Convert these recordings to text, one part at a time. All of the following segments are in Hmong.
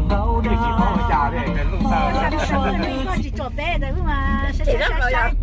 Tsis paub ua cas li, koj tsis tsom peb tais vwj mas saib saib saib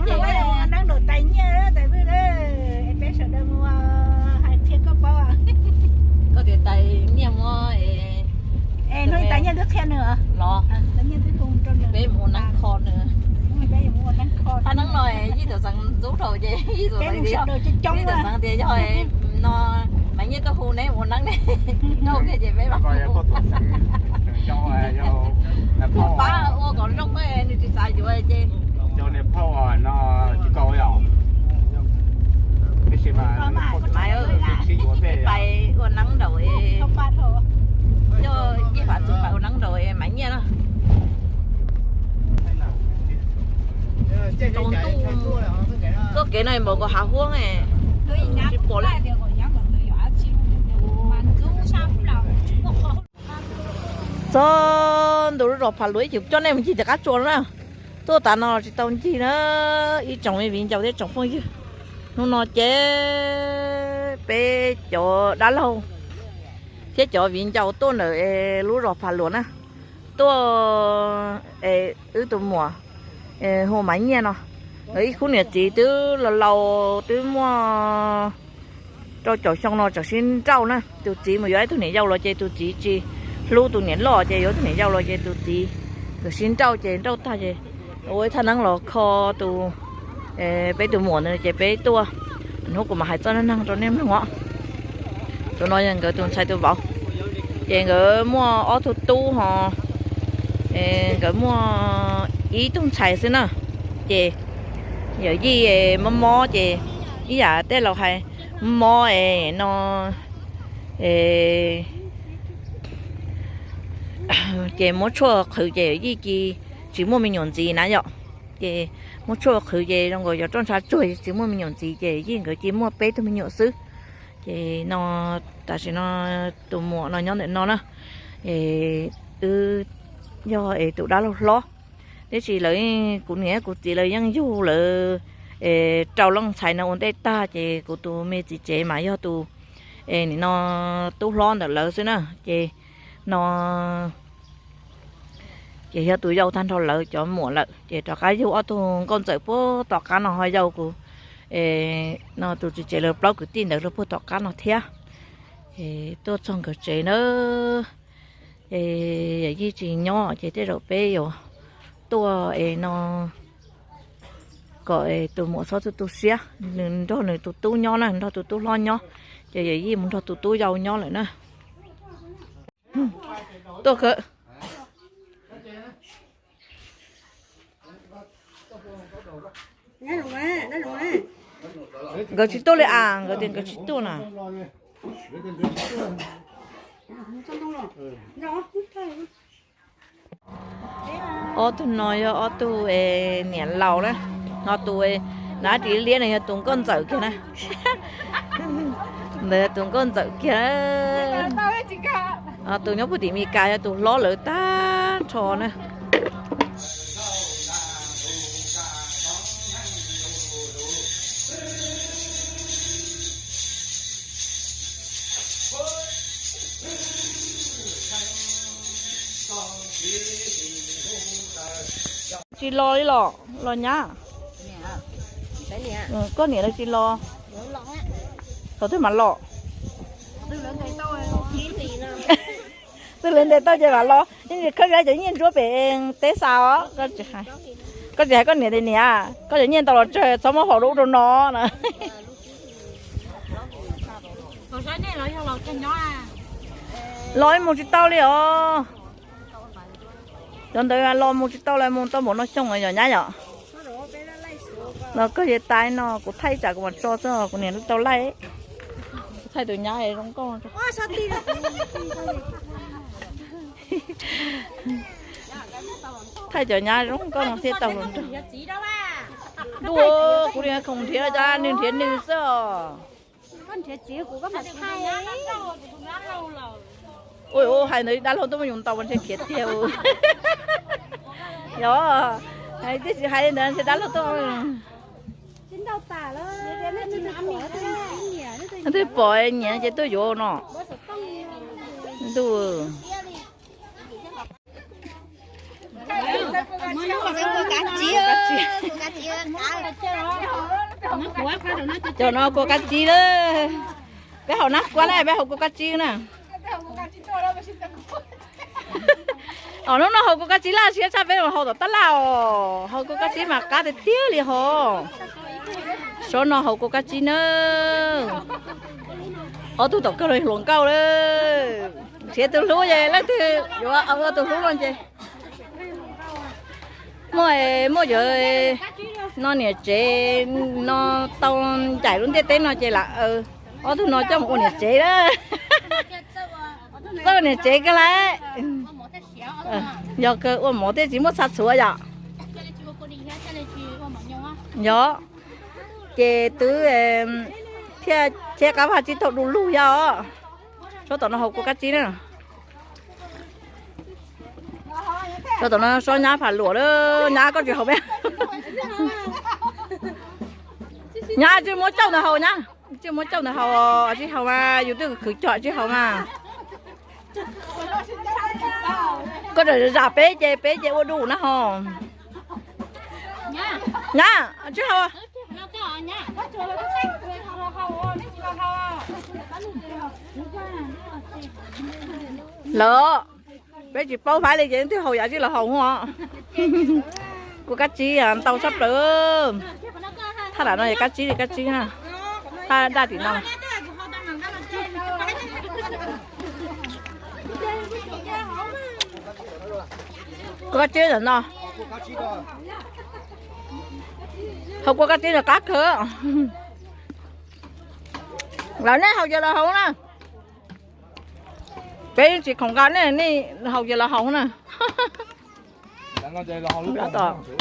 ces ua neeb nraum tais nyiaj tais vwj, peb sawv daws mus hais qhia koj paub. Koj tias tais nyiaj muab, es hnub tais nyiaj twb qhia nws los, tais nyiaj twb hu rau nws, peb mus ua neeb kho nws. Peb mus ua neeb kho. Thaj neeb no Yij Tuam Xeev ntxub rau ces Yij Tuam Xeev tias, Yij Tuam Xeev tias yog no Maiv Nyiaj tuaj hu neb ua neeb ne, rau kiag ces peb mam hu. Pab ua kom zoo, nws tsis xav yuav ces. Pais ua neeb nraum, coj Yij Fav Txwv pais ua neeb nraum Maiv Nyiaj na. Tsaus ntuj, txoj kev no npaum nkaus hav huab, tsis pom li. Txog ntua lub zos Phav Luam, ib chim coj nej mus ncig tim qab tsua no na. Tuaj tav no tsis tau ncig na, ib tsoom me viv ncaus thiab tsoom phooj ywg. Hnub no ces peb cov dab laug thiab cov viv ncaus tuaj ntawm lub zos Phav Luam na, tuaj es wb tus muam hu Maiv Nyiaj no, nkawd ib khub niam txiv twb laus laus twb muaj rau caum xyoo no tseem sib nrauj na. Tus txiv mus yuav ib tug niam yau los ces tus txiv tsis hlub tus niam loj ces yuav tus niam yau los ces tus txiv nkawd sib nrauj ces nrauj tag ces ua ib thaj neeb los kho tus, peb tus muam ntawd ces peb tuaj. Hnub kuv mam hais txoj neeg rau nej mloog os. Tus no yog nkawd tus ntxhais tus vauv, ces nkawd muaj ob tug tub ho nkawd muaj ib tug ntxhais xwb na. Ces yawm yij mob mob ces ib yam tej laus hais mob es no ces muab tshuaj qhwv ces yij cia tsis muaj me nyuam ntxiv na yom. Ces muab tshuaj qhwv ces zoo nkaus yog roj ntsha tsuag tsis muaj me nyuam ntxiv ces yij nkawd cia muaj peb tug me nyuam xwb. Ces no tam sim no tus muam no nyob ntawm no na, wb yog es tus dab laug hlob, tiam sis lawv, kuv niam kuv txiv lawv yeej yug lawv rau leej ntxhais no ua ntej tag ces kuv tus me txiv tsev mas yog tus, nim no tub hlob ntawm lawv xwb na. Ces no ces yog tus yau tag nrho lawv cov muam lawm ces rov qab yug ob tug nkauj ntxawm puag tom qab no ho yau kuv no tus txiv tsev lawv plaub kwv tij ntawd rau puag tom qab no thiab. Tuaj txog nkawd tsev na, yawm yij tsis nyob ces tej zaum peb yuav tuaj es no kom tus muam txhob tu tu siab, nws nrog nws tus tub nyob na, nrog tus tub hlob nyob, ces yawm yij mus nrog tus tub yau nyob lawm na. Tuaj kawg. Nkawd tsis tuaj li as, nkawd tias nkawd tsis tuaj na. Ob tug no yog ob tug niam laus na, ho tus nav ris liab no yog tus nkauj ntxawm kiag na. Ntawd yog tus nkauj ntxawm kiag. Tus nyob puag tim Mes Kas yog tus hlob lawv tag nrho na. Tsis los li los, los nyab. Koj niam lawv tsis los? Thaum twg mam los? Twb lawv ntes tau ces mam los, yeej tsis khawb zab cov nyiaj ntsuab pem teb xa os. Koj tsis hais koj niam tias niam, koj cov nyiaj ntau los tsawg txhob muab faus rau ub rau no na. Los mus tsis tau li os. Cov ntawd los mus tsis tau li, mus tau npaum no xyoo yom nyab yom. Los koj yeej tais no kuv thaij tsam kuv mam tso xwb, kuv niam tau laij. Kuv thaij tus nyab zoo nkauj. Thaij cov nyab zoo nkauj no thiaj tau hluas nraug. Ntuj, kuv li khoom nrhiav los cas nws nrhiav nws xwb os. Ua ua hais ntawd dab laug tuaj mus yus ntaus mas ntshe khiav tiag. Yog hais tias tsis hais li ntawd ntshe dab laug tuaj. Twb pom nyiam ces tuaj yuav no. Tus cov no kua kab tsib na. Peb haus nab kuab na, peb haus kua kab tsib na. Os, hnub no haus kua kab tsib laj siab tshaj, peb haus tom tab laj os. Haus kua kab tsib mas qab tiag tiag li hos. Sob no haus kua kab tsib na. Ob tug tom kawg los hluas nkauj lawm. Nrhiav tus hlub ces leej twg yuav ua tus hlub no ces muaj, muaj yuav no niam tsev no tau ncaim lub ntiaj teb no ces lam ob tug no coj mus ua niam tsev na. Txawj ua niam tsev kawg lawm. Yog kawg ua mov thiaj tsis muaj txha txhuav yom. Yog, ces twb thiaj cheb qab vaj tsib taug du lug yog. Sob tom no haus kua kab tsib na. Sob tom no sob nyab pham luam lawm, nyab koj tsis haus peb. Nyab tsis muab cauj ntawd haus nyab, tsis muab cauj ntawd haus, tsis haus mas yus twb khwv cog tsis haus mas. Koj zam peb ces peb ces ua dum na ho. Nyab tsis haus. Lawm, peb tsis paub faib li ces twb haus yam tsis los haus os. Kua kab tsib ntau tshaj plaws. Thaj lam no yog kab tsib li kab tsib na. Thaj daj tim no. Kua kab tsib no. Haus kua kab tsib no qab kawg. Lawv nej haus ces los haus na. Peb tsis khoom nqa nej, nej haus ces los haus na.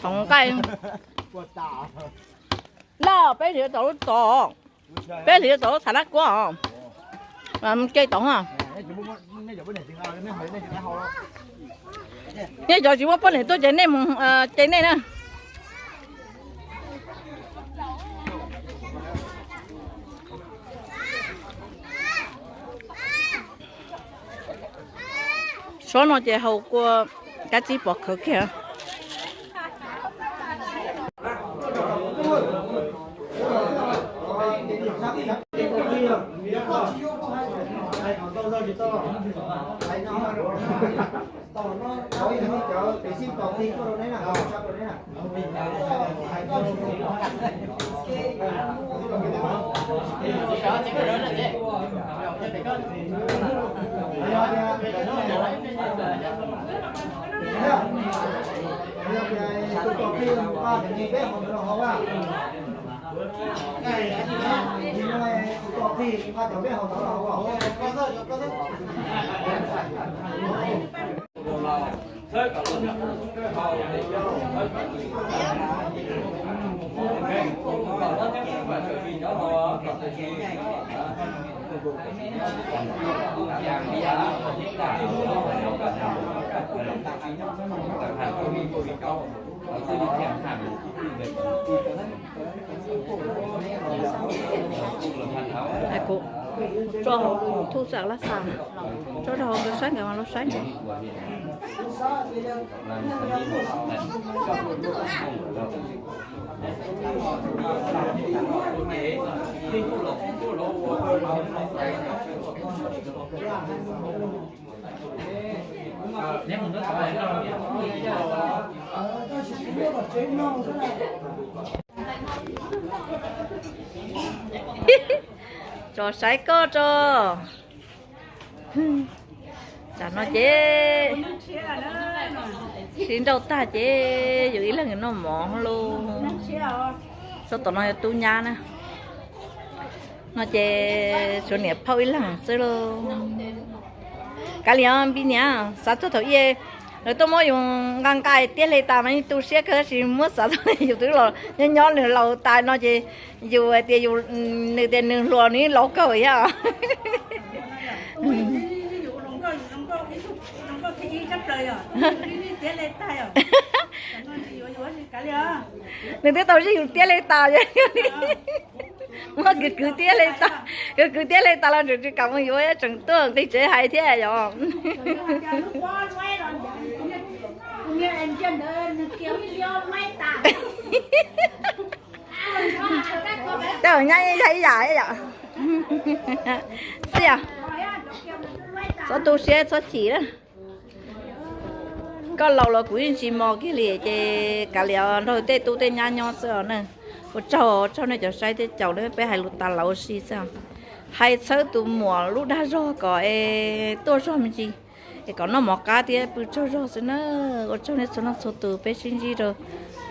Tom nqaij lawm, peb hliv tom lub tod, peb hliv tom lub thav nab kuab os. Ces tod, nej cov tsis muaj poj niam tuaj ces nej mus ces nej na. Sob no ces haus kua kab tsib pov khawv kiag. Kuv tso hauv YouTube xam laj xam, tso rau hauv nkawd saib nkawd mas los saib ntag. Tso saib koj tso. Tam no ces sib nrauj tag ces yus ib leeg noj mov lauj. Tsob tom no yog tub nyab na. No ces tshuav niam phauj ib leeg xwb lauj. Kav liam npis niam, xav txog thaum ub lawv tuaj muab yus nqa nqa tiab hle tas mas yeej tu siab kawg, tab sis muab xav txog yus twb los nyob nyob nws laus tas no ces yus hais tias yus, nws tias nws hluas nws laus kawg thiab. Nws twb tau zij yus tiab li tas. Muab kwv kwv tiab le tas, kwv kwv tiab le tas los tseem tsis kam mus yuav, tseem tuaj nqis tsev hais thiab yom. Tej nyab yog ib yam yom. Xij, txhob tu siab txhob chim na. Koj laus los kuv yeej tsis mos kiag li ces kav liam nrog tej tub tej nyab nyob xwb os na. Ua tsaug, tsaug nej cov saib thiab caum na, peb hais lus tas lawm ua si xwb. Hais txhawb tus muam lub dag zog kom es tuaj zog me ntsis, es kom noj mov qab thiab pw tsaug zog xwb na. Ua tsaug nej txhua leej txhua tus, peb sib ntsib rau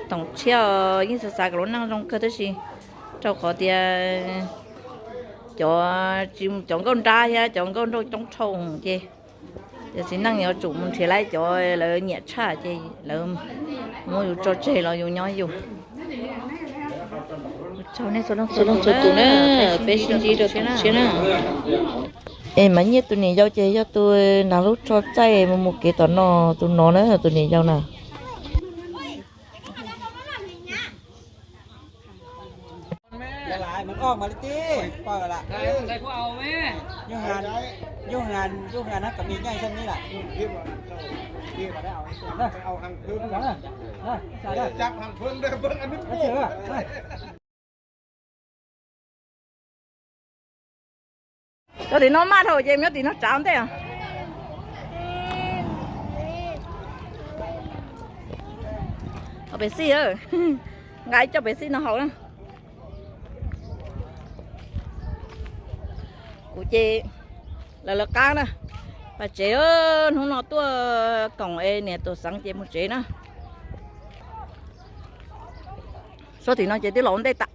toom tshiab os. Yeej xav xav kom lub neej zoo kawg tab sis rau qhov tias cov, tsis, cov nkauj nrab thiab cov nkauj nraug coob dhau ces cov txiv neej yuav tsum mus nrhiav lawv cov lawv nyiam tshaj ces lawv muab yus tso tseg los yus nyob yus. Tsaug nej txhua leej txhua tus na, peb sib ntsib rau toom tshiab na. Es mas Nyiaj tus niam yau ces yog tus nag lub tsho txaij mus mus kev tom no, tus no na, tus niam yau na. Cov tim no maj dhau ces nyob tim no tsav ntej. Haus pes xij, nqa ib co pes xij no haus na. Kuv ces lawv lawv qab na, pas tsev, hnub no tuaj koom es niam tus xeev ces mus tsev na. Sab tim no ces twb los ua ntej tas.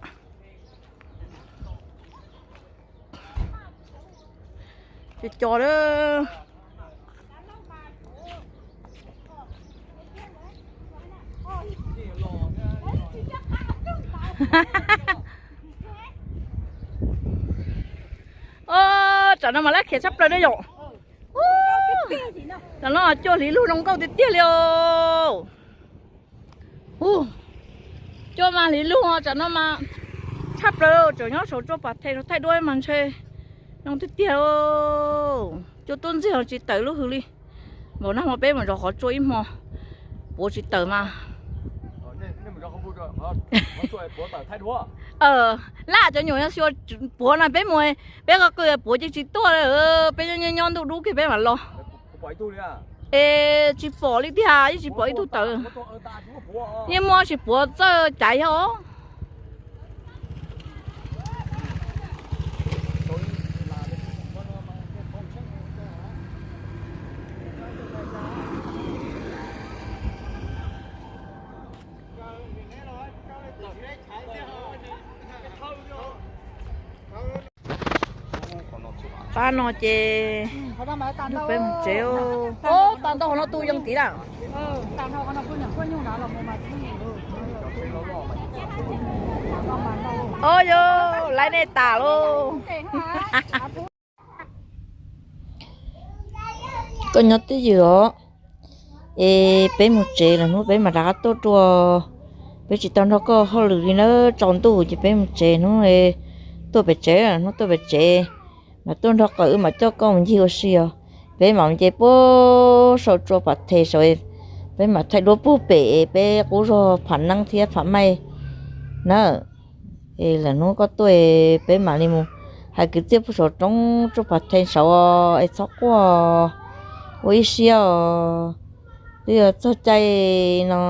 Cov cov a. Tsam no mas lab khiav tshaj plaws na yom. Tsam no cua hliv lug zoo nkauj tiag tiag li os. Cua mas hliv lug tsam no mas tshaj plaws, tseem nyob saum tsua pas them thaij duab mas ntshe zoo tiag tiag. Cua tuaj ntxiag tsis tawm lub hws li. Npaum nag hmo peb mus zov qhov tsua ib hmo, puav tsis tawm mas. Laj cov nyuam xyuas puav no peb mus, peb qw puav ces tsis tuaj, peb nyob nyob ntuj dub kiag peb mam los. Es tsis pom li tiag, yeej tsis pom ib tug tawm. Yeej muaj tsis puav txawj caiv os. Pab no ces peb mus tsev. Tag ntau qhov no tu yees tid lawm. O yog laiv nej tas lauj. Koj nyob twj ywm os. Es peb mus tsev lawm hnub peb mam rov qab tuaj dua. Peb tsis tau nrog koj hauj lwm li na, tsaus ntuj ces peb mus tsev hnub, tuaj pem tsev hnub, tuaj pem tsev. Mas tuaj nrog koj wb mam coj koj mus ncig ua si os. Peb mam nce puag saum tsua pas them saud, peb mam thaij duab puag pem, peb qub zog Pham Neeb thiab Pham Maij na. Es lawm hnub koj tuaj peb mam li mus hais kwv txhiaj puag saum roob tsua pas them saud es txhob quaj, ua ib siab os. Twb yog txog caij no